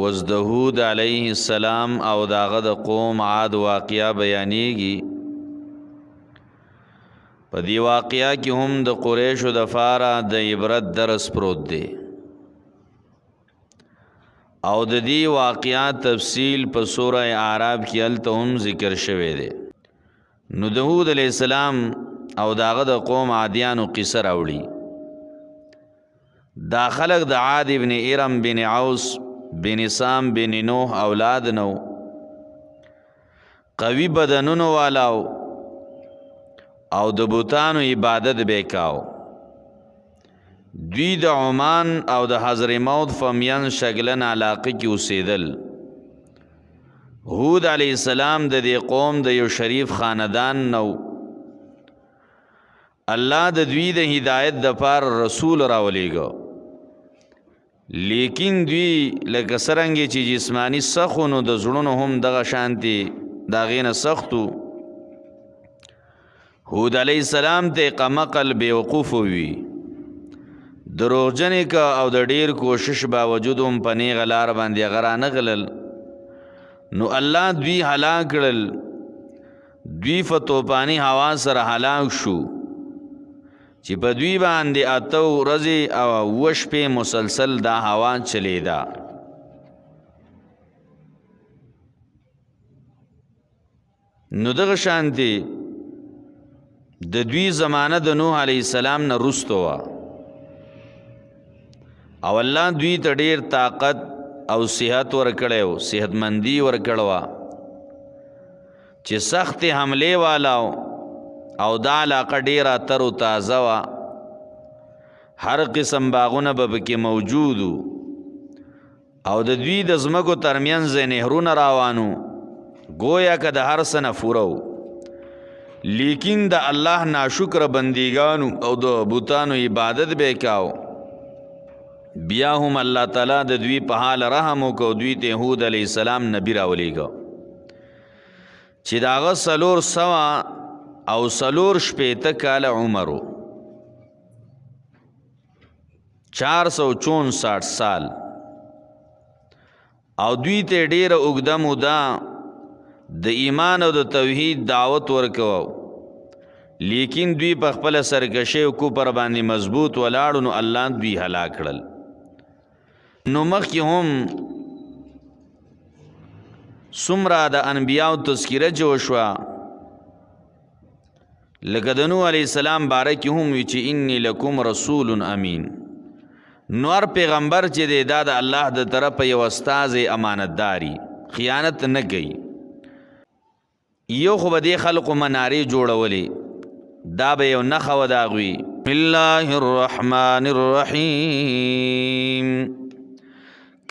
اوس د هود علیه السلام او د هغه د قوم عاد واقعه بیانیږي. په دې واقعه کې هم د قریشو د فاره د عبرت درس پروت دی او د دې واقعا تفصیل په سوره اعراف کې هلته هم ذکر شوی دی. نو د هود علیه السلام او د هغه د قوم عادیانو قصه راوړي. دا خلق د عاد ابن ارم بن عوس بن سام بن نوح اولاد نو، قوي بدنونو والاو او د بوتانو عبادت به کاو. دوی د عمان او د حضرموت فمیان شګلن علاقه کې اوسېدل. هود علیه السلام د دې قوم د یو شریف خاندان نو. الله د دوی د هدایت د پار رسول راولېږه، لیکن دوی لکه څرنګه چې جسمانی سخونو د زړونو هم دغه شانتي د هغې نه سختو. هود علیه السلام ته قمقل بیوقوف وي، دروغجنې که او د ډیر کوشش باوجود هم په نیغه لار باندې هغه رانه غلل. نو الله دوی هلاک کړل. دوی په توپانی هوا سره هلاک شو چې په دوی باندې اته ورځې او اووه شپې مسلسل دا هوا چلیده. نو دغه شانتي د دوی زمانه د نوح علیه السلام نه وروسته وه او الله دوی ته ډیر طاقت او صحت ورکړی و، صحتمندي ورکړې وه چې سخت حملې والاو او دا علاقه ډیره تر او تازه وه، هر قسم باغونه به پکې موجودو او د دوی د ځمکو ترمنځ نهرونه روانو، گویا که د هر څه نه پوره وو. لیکن د الله ناشکر بندیګانو او د بوتانو عبادت به کاو. بیا هم الله تعالی د دوی په حال رحم وکړ، دوی ته هود علیه السلام نبی راولېږه چې د هغه 464 کاله عمر و، 464 سال، او دوی ته ډیره اوږده موده د ایمان او د توحید دعوت ورکوو، لیکن دوی په خپل سرکشي او کوپر باندې مضبوط ولاړو، نو الله دوی هلاک کړل. نو مخکې هم څومره د انبیاو تذکره چې وشوه، لکه د نوح علیه السلام باره کې هم وی چې انی لکم رسول امین. نور پیغمبر چې دی دا د الله د طرفه یو استاذ امانتداري، خیانت نه کوي. یو خو به دې خلقو منارې جوړولې، دا به یو نښه وه د هغوی. بسم الله الرحمن الرحیم.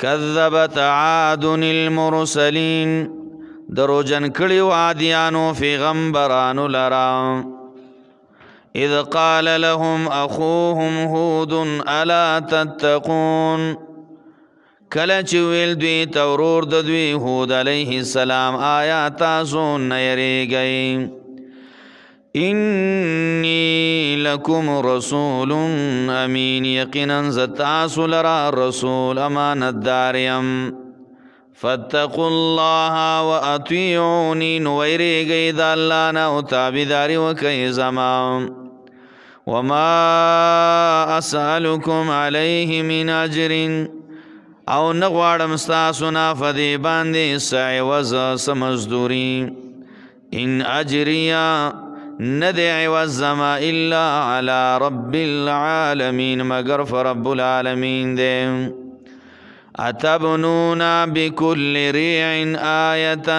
کذبت عاد المرسلین. دروجن کړي عادیانو پیغمبرانو لرا. اذ قال لهم اخوهم هود الا تتقون. کله چې ویل دوی ته ورور د دوی هود علیه السلام، آیا تاسو نه یریږئ؟ انی لکم رسول امین. یقینا زه تاسو لره رسول امانتدار یم. فاتقوا الله واطیعوني. نو ویریږئ د الله نه او تابعداري وکړئ زما. وما اسألکم علیه من اجر. او نه غواړم ستاسو نه په دې باندې څه عوض، څه مزدوري. ان اجریا، نه دی عوض زما، الا علی رب العالمین، مګر فرب العالمین دی. اتبنون بكل ریع آیة.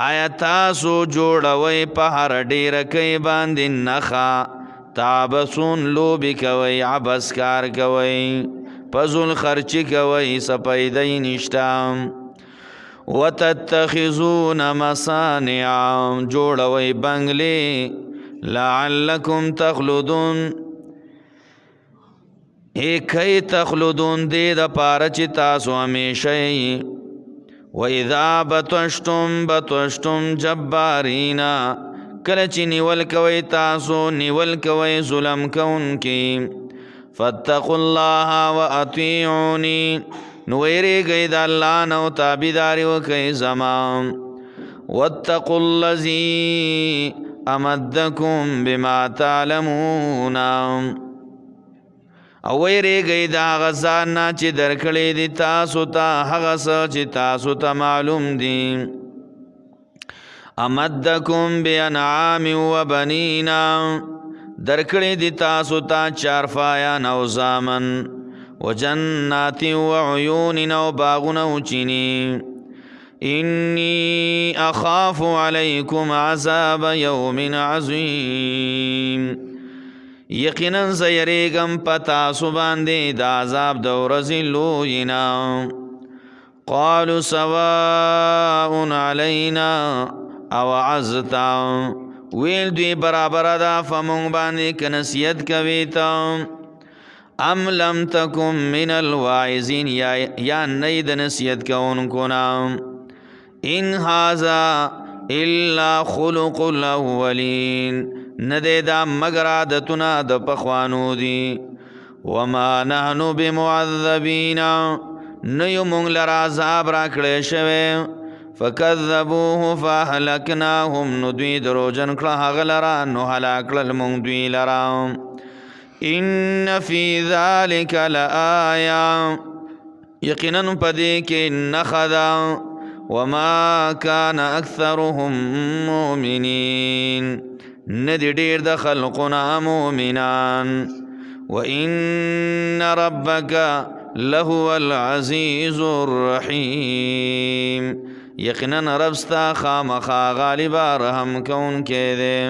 آیا تاسو جوړوي په هر ډیره کې باندې نخا؟ تعبثون، لوبي کوي، عبس کار کوي، فضول خرچ کوي، سپیدې نشتا. وتتخذون مصانع، جوړوي بنگلې. لعلکم تخلدون، ای کی تخلدون، دې د پاره چې تاسو همیشه یې. و اذا بطشتم بطشتم جبارینا. کله چې نیول کوي تاسو، نیول کوي ظلم کوونکي. فاتقوا الله واطيعوني. نو ویریږئ د الله نه او تابعداري وکړئ زما. واتقوا الذي امدکم بما تعلمون، او ویریږئ د هغه ځان نه چې درکړي دي تاسو ته هغه څه چې تاسو ته معلوم دي. امدکم بانعام وبنینا، درکړي دي تاسو ته چارفایان او زامن، وجنات وعیون او باغونه او چینی. انی اخاف علیکم عذاب یوم عظیم، یقینا زه یریږم په تاسو باندې د عذاب د ورځې لوی نه. قالوا سواء علینا او عزت، ویل دوی برابر ده فمونږ باندې که نصیحت کوي ته، ام لم تکن من الواعظین، یا نه د نصیحت کوونکو نه. ان هذا الا خلق الاولین، نه دی دا مګر عادتونه د پخوانو دي. وما نحن بمعذبین، نه یو مونږ لره عذاب راکړی شوی. فکذبوه فاهلکناهم، نو دوی دروغجن کړه هغه لره، نو هلاک کړل مونږ دوی لره. ان فی ذلک لآیه، یقینا په دې کې نښه ده. وما کان اکثرهم مؤمنین، نه دي ډېر د خلقونه مؤمنان. وإن ربک لهو العزیز الرحیم، یقینا رب ستا خامخا غالب رحم کوونکی دی.